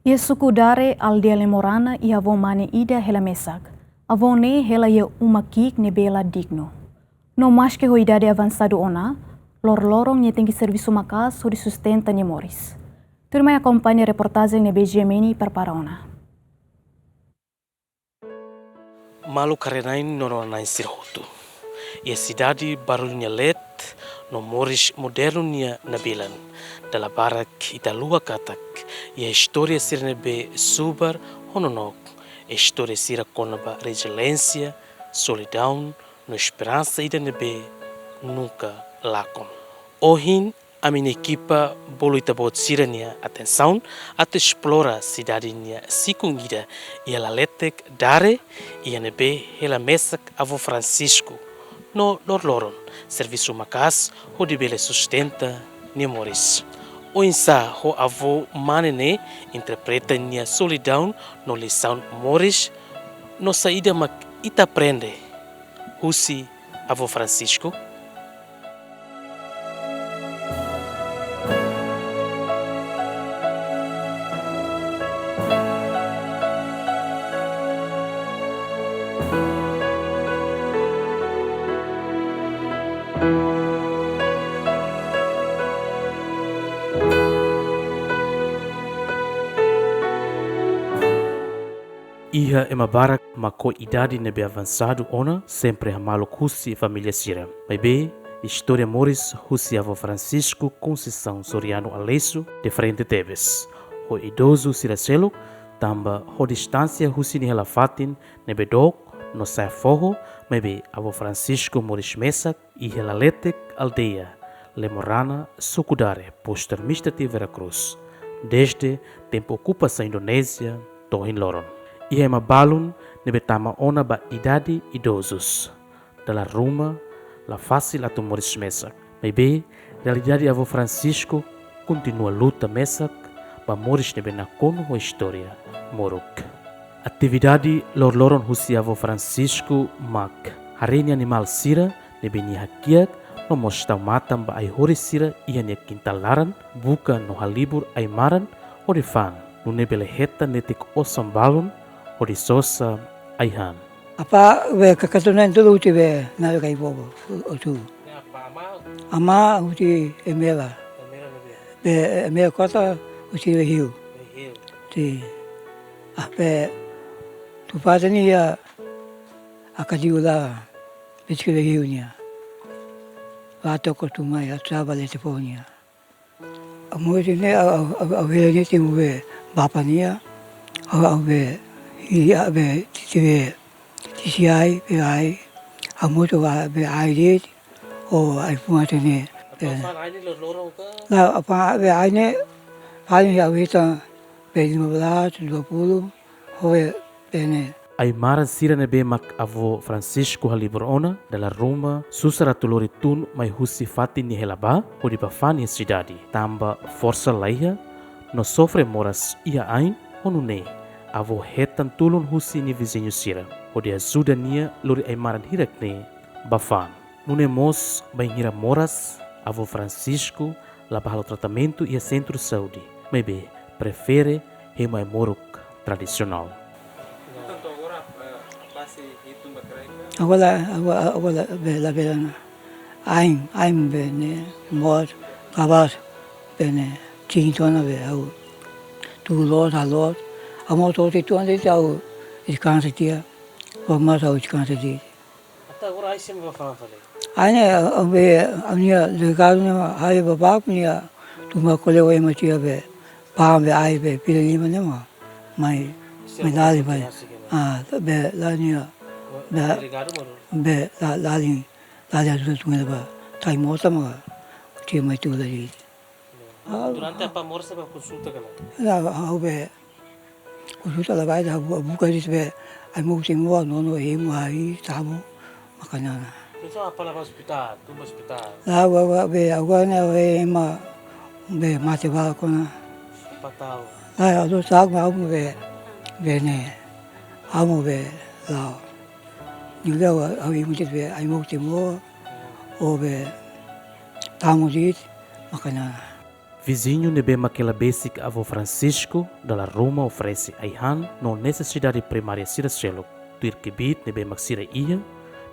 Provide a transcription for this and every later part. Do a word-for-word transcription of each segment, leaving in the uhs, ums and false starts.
Iha suku Dare, aldeia Lemorana, iha avó mane ida hela mesak. Avó ne'e hela iha uma ki'ik ne'ebé la dignu. No maske ho idade avansadu ona, loroloron nia tenke servisu maka'as hodi sustenta nia moris. Tuirmai akompaña reportajen ne'ebé Gemini prepara ona. Maluk haree-na'in no rona-na'in sira hotu. Iha sidade barullu nia leet no moris modernu nia nabelan. Dala barak ita haluha katak iha istória sira ne'ebé subar ho nonook. Istória sira kona-ba reziliénsia, solidaun no esperansa ida ne'ebé nunka lakon. Ohin, ami-nia ekipa bolu ita-boot sira-nia atensaun atu esplora sidade nia sikun ida iha laletek Dare, iha ne'ebé hela mesak avó Francisco no loroloron servisu maka'as hodi bele sustenta nia moris. Oinsá ho avó mane ne'e interpreta nia solidaun no lisaun moris, no saida mak ita aprende husi avó Francisco? Iha ema barak mak ho idade ne'ebé avansadu ona sempre hamaluk husi família sira. Maibé, istória moris husi avó Francisco Conceição Soriano Aleixo diferente tebes. Ho idozu sira seluk, tanba ho distánsia husi nia hela-fatin ne'ebé dook no sa'e foho, maibé avó Francisco moris mesak iha laletek aldeia Lemorana, suku Dare, postu administrativu Vera Cruz, dezde tempu okupasaun Indonézia to'o ohin loron. Iha ema balun ne'ebé tama ona ba idade idozus. Dala ruma, la fasil atu moris mesak. Maibé, realidade avó Francisco kontinua luta mesak ba moris ne'ebé nakonu ho istória moruk. Atividade loroloron husi avó Francisco mak haree nia animál sira ne'ebé nia hakiak, no mós tau matan ba ai-horis sira iha nia kintál laran, buka no halibur ai-maran hodi fa'an, nune'e bele hetan netik osan balun hodi sosa ai-han. Apá be kakatu na'in-tolu husi be na'in-rua ka iha bobo, husi. Ne'e apá, amá? Amá husi Emela. Emela ne'ebé? Be Emela Kota husi Rehiu. Rehiu. Sin. Ah, be tupada nia akadiu la, be husi Rehiu nia. Atu kostumai, atu saba lete fó nia. Amu sini au, au, au, au hela ne'e temu be bapa nia, au, au be, i, a be, titi be, titi ai, be ai, amu tu be, be ai de'it, o ai-fuan sini, be. Atu fa'an ai ne'e loroloron ka? La, apa be ai ne'e, paling ya wita, be lima belas, dua puluh, ho be, be ne'e. Ai-maran sira ne'ebé mak avó Francisco halibur ona, dala ruma, susar atu lori tun mai husi fatin nia hela ba, hodi bá fa'an iha sidade, tanba forsa laiha, no sofre moras iha ain, ho nune'e, avó hetan tulun husi nia viziñu sira, hodi ajuda nia lori ai-maran hirak ne'e bá fa'an. Nune'e mós bainhira moras, avó Francisco la bá halo tratamentu iha sentru saúde, maibé prefere hemu ai-moruk tradisionál. Portantu, agora, eh, apá sei hitung ba kraik ka? Agora, agora, agora, be, la be la na. Ain, ain be ne'e, mós, kabas, be ne'e, cinco ona be, ha'u. Tu los, a los. Amo to te tu ande ha'u, deskansa tiha. Por mais ha'u deskansa tiha. Até agora ai sei bá fa'an fali? Ai ne'e, a, a, be, a nia delegadu ne'e mak, ai bá bá nia, tuma kole o ema tiha be, pá be ai be, pila lima ne'e mak, mai, mai dali be. Ah, be, la nia, be, be, la, la li, la li ajuda tun ba, tai mota mak, tiha mai tu la li. Ah, durante apá moras ne'e bá konsulta ka lae? La, ha'u be, konsulta la bá, ha'u bu-, buka de'it be, ai-moruk timoroan, nono, hemu, hahi'i, tamu, maka nana. Entaun apá la bá ospitál, tun ba ospitál? La, ha'u, ha'u, be, ha'u ne'e, be, ema, be, mate barak ona. Apá ta'uk? La, ha'u ta'uk, ha'u be, be ne'e, ha'u be, la. Nia la, ha'u, ha'u hemu de'it be, ai-moruk timoroan, o be, tamu de'it, maka nana. Viziñu ne'ebé mak hela besik avó Francisco dala ruma oferese ai-han no nesesidade primária sira seluk, tuir kbiit ne'ebé mak sira iha,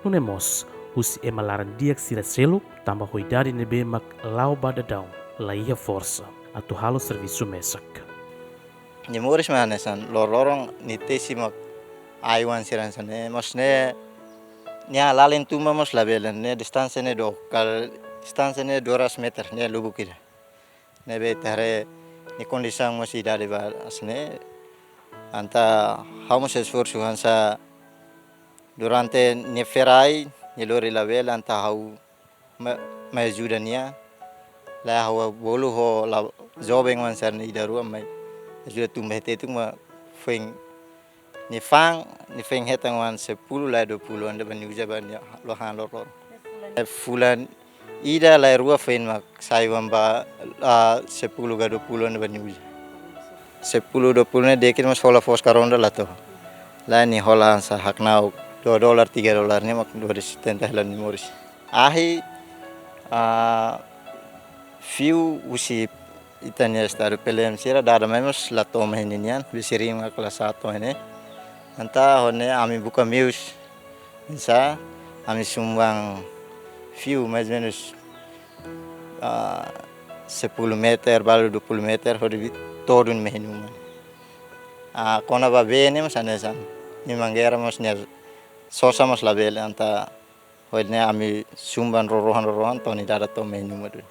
nune'e mós husi ema laran-di'ak sira seluk, tanba ho idade ne'ebé mak la'o ba daudaun, la iha forsa atu halo servisu mesak. Nia moris mak hanesan loroloron nia tesi mak ai-oan sira hanesan ne'e, mós ne'e nia lalen tun ba mós labele, ne'e distánsia ne'e dook, kala distánsia ne'e dois ratus meter, ne'e lubuk ida. Ne'ebé ita haree nia kondisaun mós idade ba hanesan ne'e. Entaun ha'u mós esforsu hanesan durante nia ferai, nia lori labele, entaun ha'u mai, mai ajuda nia. Lae, ha'u bolu ho la joven oan sira ne'e ida rua mai ajuda tun ba iha Tetun mak foin nia fa'an, nia foin hetan oan sepuluh lae dua puluh oan ida ba nia uza ba nia lori han loroloron. Fulan ida lae rua foin mak sai oan ba, ah, sepuluh ka dua puluh oan ida ba nia uza. Sepuluh dua puluh ne'e dekir mós hola foos ka ronda la to'o. Lae, nia hola hanesan hakna'uk dua dolar, tiga dolar ne'e mak dua ratus setenta hela nia moris. Ahi, ah, fiu husi ita-nia estadu PLM sira dada mai mós la to'o mai iha ninian, besik rihun ka la sa'e to'o iha ne'e. Entaun ho ne'e ami buka meius, hanesan ami sumbang fiu mais ou menus, ah, sepuluh meter, balu dua puluh meter, hodi todun mai iha nia uma. Ah, kona-ba bee ne'e mós hanesan, nia mangeira mós nia sosa mós labele, entaun ho ne'e ami sumbang rorohan-rorohan to'o nia dada to'o mai iha nia uma duni.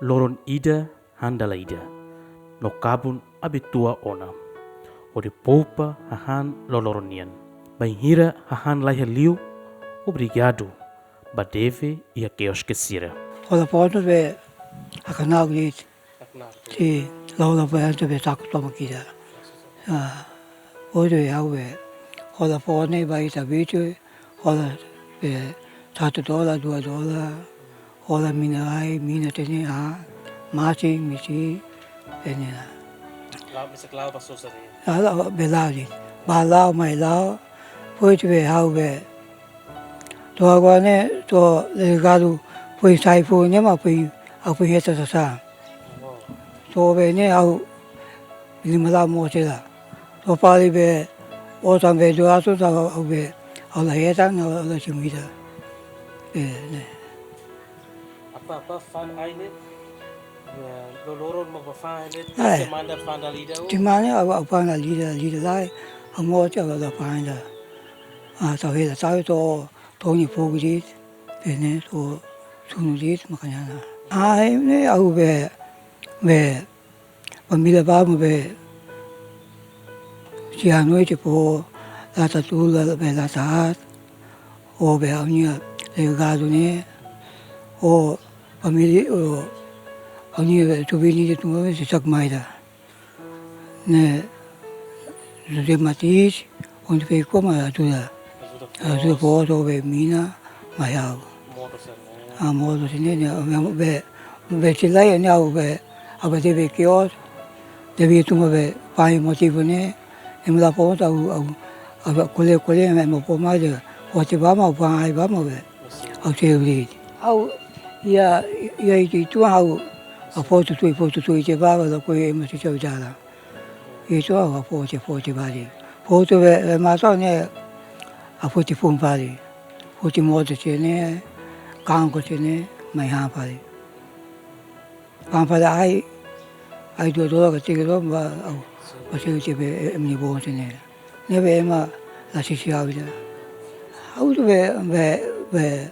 Loron ida han dala ida, no kabun abitua ona, hodi poupa hahán loroloron nian. Bainhira hahán la iha liu, obrigadu ba deve iha kioske sira. Hola pontu be hakna'uk de'it. Hakna'uk. Sin, la hola pontu be takut tomak ida. Ah, ojo ya be. Hola pontu ba ita bitu, hola be satu dolar, dua dolar, hola mina ai, mina tene ha, mati, miti, tene ha. La'o, mesak la'o ba sosa de'it. Ah, la'o, be la'o de'it. Ba la'o, mai la'o, foin ita be ha'u be. To'o agora ne'e, to'o delegadu foin sai foin ne'e mak foin, ha'u foin hetan sasán. To'o be ne'e ha'u lima la moti la. To'o fali be osan be doaso ta ha'u be ha'u la hetan, ha'u la simu ida. Be ne'e. Apá, apá fa'an ai ne'e? Loroloron mak apá fa'an ai ne'e? Eh. Semana fa'an dala ida o? Semana ha'u, ha'u fa'an dala ida, dala ida lai. Ha'u moti ha'u la fa'an ida. Ah, tau hela tau to'o, to'o nia fogo de'it. Be ne'e to'o sunu de'it mak hanesan ne'e. Ai ne'e ha'u be, be família ba mak be, se hanoin se foho, lata tolu, be lata haat, o be ha'u-nia delegadu ne'e, o família, o ha'u-nia be tubi ni de tuma be se sak mai ida. Ne'e, José Matias, onde fei koma ajuda. Ajuda foho, ajuda foho be mina, mai ha'u. Modo sira ne'e. Ah, modo sira ne'e, ne'e, be, be, be se lae ne'e ha'u be, ha'u be deve kios, deve tuma be, pai motivu ne'e, ema la fó ha'u, ha'u, ha'u ko'alia, ko'alia, ema, ema fó mai de'it, hotu ba mak, fa'an ai ba mak be, ha'u sei de'it. Ha'u, iha, iha ita-nia ituan ha'u, ha'u fó tutuir, fó tutuir, ita ba, ba, lakohi ema sira sa'e dalan. Ita ha'u fó tutuir, fó tutuir ba de'it. Fó tutuir be, be matan ne'e, ha'u foti fun fali. Foti modo sira ne'e, kanko sira ne'e, mai han fali. Fa'an fali ai, ai dua dolar ka tiga dolar ba, ha'u, ba selu tiha be, ema nia boon sira ne'e. Ne'ebé ema la sisi ha'u ida. Ha'u atu be, be, be,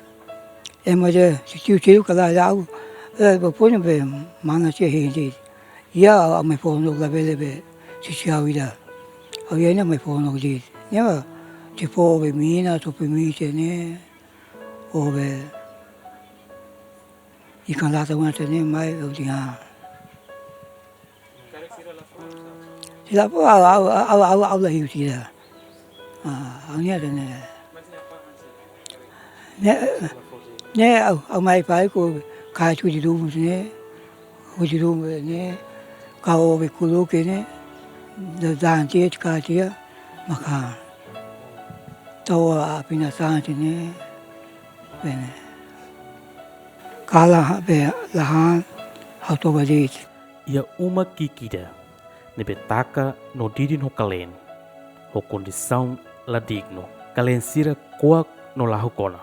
ema dehan, se tiu selu ka lae ha'u, eh, ba pone be, mana se hindi. Iha, ha'u mai fó no labele be, sisi ha'u ida. Ha'u iha ne'e mai fó no de'it. Ne'e ba, se fó be mina, se fó be mite ne'e, o be, ikan lata oan sira ne'e mai, ha'u dehan. Sira fó, ha'u, ha'u, ha'u, ha'u, ha'u la iha sira. Ah, ha'u-nia ida ne'e. Ne'e, ne'e, ha'u, ha'u mai fali ko, kai tuti dumu ne'e, tuti dumu ne'e, ka o be kuluke ne'e, da, dan tiha, ka tiha, maka. Tau a pina santi ne'e, be ne'e. Kala be la han, ha'u toba de'it. iha uma ki'ik ida ne'ebé taka no didin ho kaleen, ho kondisaun la dignu. Kaleen sira koak no lahuk ona.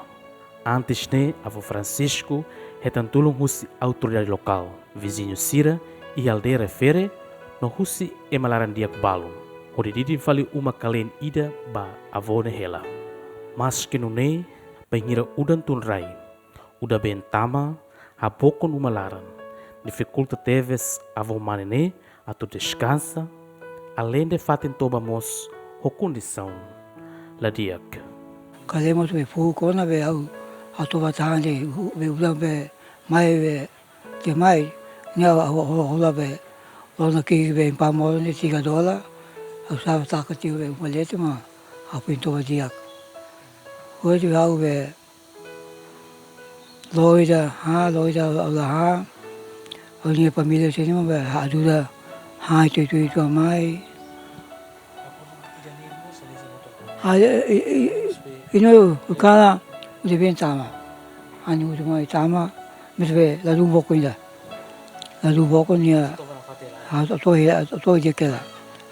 Antes ne'e, avó Francisco hetan tulun husi autoridade lokál, viziñu sira iha aldeia refere no husi ema laran-di'ak balun, hodi didin fali uma kaleen ida ba avó ne'e hela. Maske nune'e, bainhira udan tun rai, udan-been tama, habokon uma laran, difikulta tebes avó mane ne'e atu deskansa, aleinde fatin toba mós ho kondisaun la di'ak. Kaleen mós be fuuk ona be ha'u, ha'u toba tan de'it, be udan be mai be, te mai, ne'e ha'u, ha'u, ha'u hola be, lona ki'ik be empa moro ne'e tiga dolar, ha'u sa'e taka tiha be uma leten mak ha'u foin toba di'ak. Hoje ha'u be, loira, ha, loira, ha'u la han. Ha'u-nia família sira-ne'e mak be, ha'u ajuda, ha, itu, itu, itu, amai. Ha, i, i, i, ino, ukana, udan-been tama. Hanesan udan mai tama, maibé ladún boot ida. Ladún boot nia, ha, to, to, to, to, dia kela.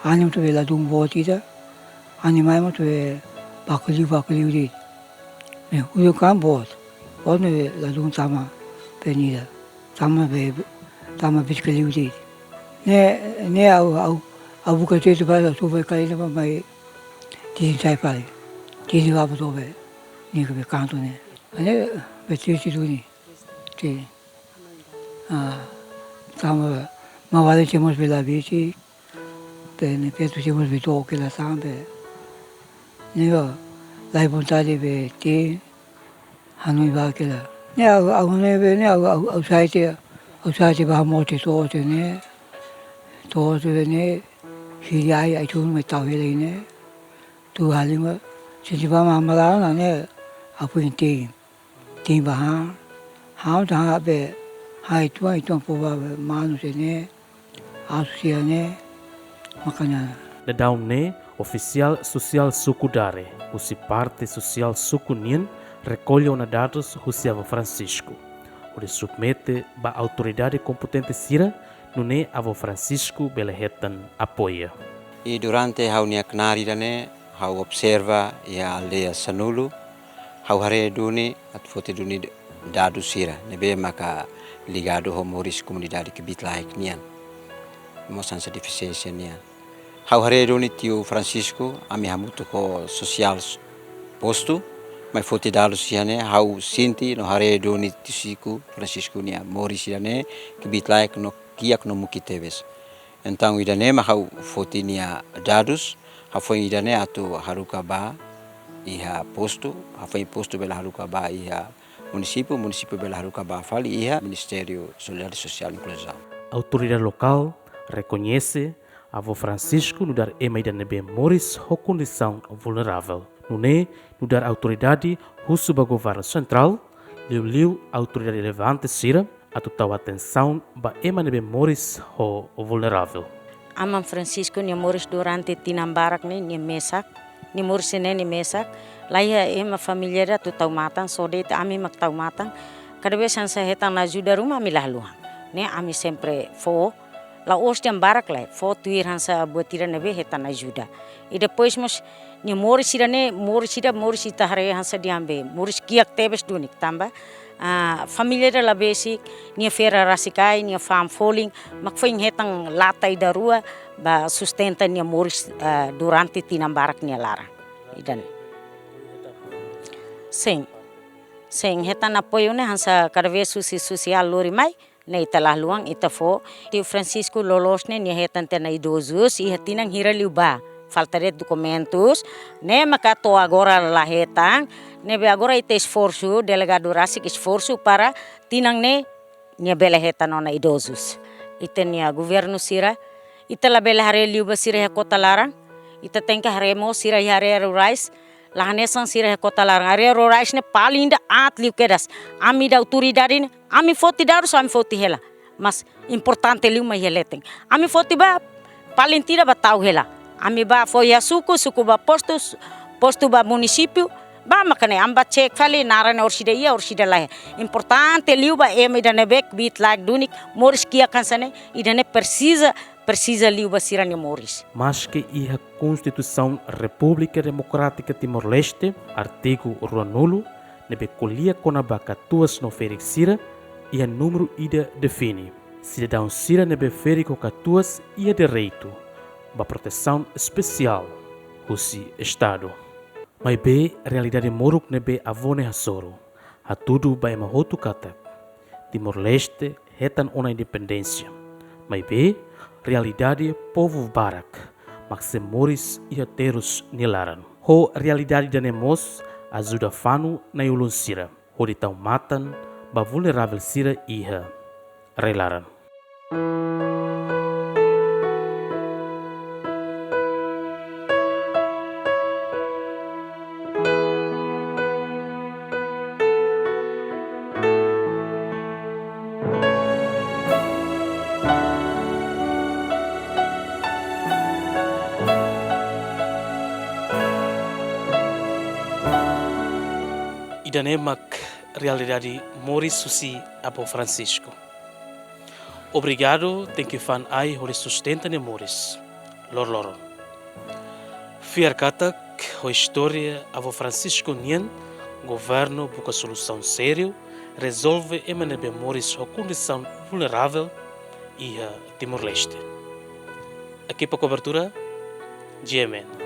Hanesan maibé ladún boot ida. Hanesan mai maibé bakliu, bakliu de'it. Ne'e, udan kan boot. Boot ne'e ladún tama be nia. Tama be, tama biskaliu de'it. Ne'e, ne'e ha'u, ha'u, ha'u buka tiha ba, ha'u subai kaleen ne'e ba mai. Tiha sai fali. Tiha ba buto be. Ne'e ke be kantu ne'e. Ne'e, be tiha tiha duni. Tiha. Ah, tama, maun-alin sira mós be la besik. Be ne'e feto sira mós be to'o kela tan be. Ne'e ba, laiha vontade be tiha, hanoin ba kela. Ne'e ha'u, ha'u ne'e be ne'e ha'u, ha'u, ha'u sa'e tiha, ha'u sa'e tiha ba hamoos tiha to'o tiha ne'e. To'o tiha be ne'e, hili ai, ai-tun mai tau hela iha ne'e. Tuur halimar, sente ba mak hamalan ona ne'e, ha'u foin te'in. Te'in ba han, han ta han be, han uitoan, uitoan fó ba be manu sira-ne'e, asu sira-ne'e, makanya. Daudaun ne'e, ofisiál sosiál suku Dare, husi parte sosiál suku nian, rekolla ona dadus husi avó Francisco, hodi submete ba autoridade kompetente sira, nune'e avó Francisco bele hetan apoiu. I durante ha'u-nia knaar ida-ne'e, ha'u observa iha aldeia Sanulu, ha'u haree duni, atu foti duni dadus sira, ne'ebé maka ligadu ho moris komunidade kbiit-laek nian. Mós hanesan defisiénsia nian. Ha'u haree duni tiu Francisco, ami hamutuk ho sosiál s-, postu, mai foti dadus sira-ne'e, ha'u sente no haree duni tiu siku Francisco nia moris sira-ne'e, kbiit-laek no kiak no mukit tebes. Entaun ida-ne'e mak ha'u foti nia dadus, hafoin ida-ne'e atu haruka ba iha postu, hafoin postu bele haruka ba iha munisípiu, munisípiu bele haruka ba fali iha Ministériu Solidariedade Sosiál Inkluzaun. Autoridade lokál rekoñese avó Francisco nu'udar ema ida ne'ebé moris ho kondisaun vulneravel. Nune'e nu'udar autoridade husu ba governu sentrál, liuliu autoridade relevante sira, atu tau atensaun ba ema ne'ebé moris ho vulneravel. Aman Francisco nia moris durante tinan barak ne'e nia mesak, nia moris ne'e nia mesak, laiha ema família ida atu tau matan, só de'it ami mak tau matan. Kada vez hanesan hetan ajuda ruma ami la haluha. Ne'e ami sempre fó, la'ós dehan barak lae, fó tuir hanesan buat ida ne'ebé hetan ajuda. I depois mós nia moris ida-ne'e, moris ida, moris ita haree hanesan dehan be, moris kiak tebes duni tanba, ah, família ida la besik, nia feira rasik ai, nia fa'an folin, mak foin hetan lata ida rua ba sustenta nia moris, ah, durante tinan barak nia laran. Ida-ne'e. Sin. Sin, hetan apoiu ne'e hanesan kada vez husi sosiál lori mai, ne'e ita la haluha, ita fó. Tiu Francisco loloos ne'e nia hetan tiha ona idozus, iha tinan hira liubá. Falta de'it dokumentus, ne'e maka to'o agora la hetan, ne'ebé agora ita esforsu, delegadu rasik esforsu para tinan ne'e nia bele hetan ona idozus. Ita-nia governu sira, ita labele haree liu ba sira iha kota laran, ita tenke haree mós sira iha área rurais, la hanesan sira iha kota laran. Área rurais ne'e paling ida aat liu kedas. Ami ida autoridade ne'e, ami foti dadus, ami foti hela. Mas importante liu mak iha leten. Ami foti ba, paling tidak ba tau hela. Ami ba fó iha suku, suku ba postu, postu ba munisípiu, Ba mak ne'e, ami ba cek fali naran ne'e orsida iha, orsida la iha. Importante liu ba ema ida ne'ebé kbiit-laek duni, moris kiak hanesan ne'e, ida-ne'e presiza, presiza liu ba sira-nia moris. Maske iha Konstituisaun Repúblika Demokrátika Timor-Leste, artigu ruanulu, ne'ebé ko'alia kona-ba katuas no ferik sira, iha númeru ida define: sidadaun sira ne'ebé ferik ho katuas iha direitu ba protesaun espesiál husi Estadu. Maibé realidade moruk ne'ebé avó ne'e hasoru, hatudu ba ema hotu katak Timor-Leste hetan ona independénsia. Maibé realidade povu barak mak sei moris iha terus nia laran. Ho realidade ida-ne'e mós ajuda fanu na'i-ulun sira hodi tau matan ba vulneravel sira iha rai-laran. Ida-ne'e mak realidade moris husi Avó Francisco. Obrigadu, tenke fa'an ai hodi sustenta nia moris loroloron. Fiar katak ho istória Avó Francisco nian, governu buka solusaun sériu, rezolve ema ne'ebé moris ho kondisaun vulneravel iha Timor-Leste. Ekipa kobertura, G M N.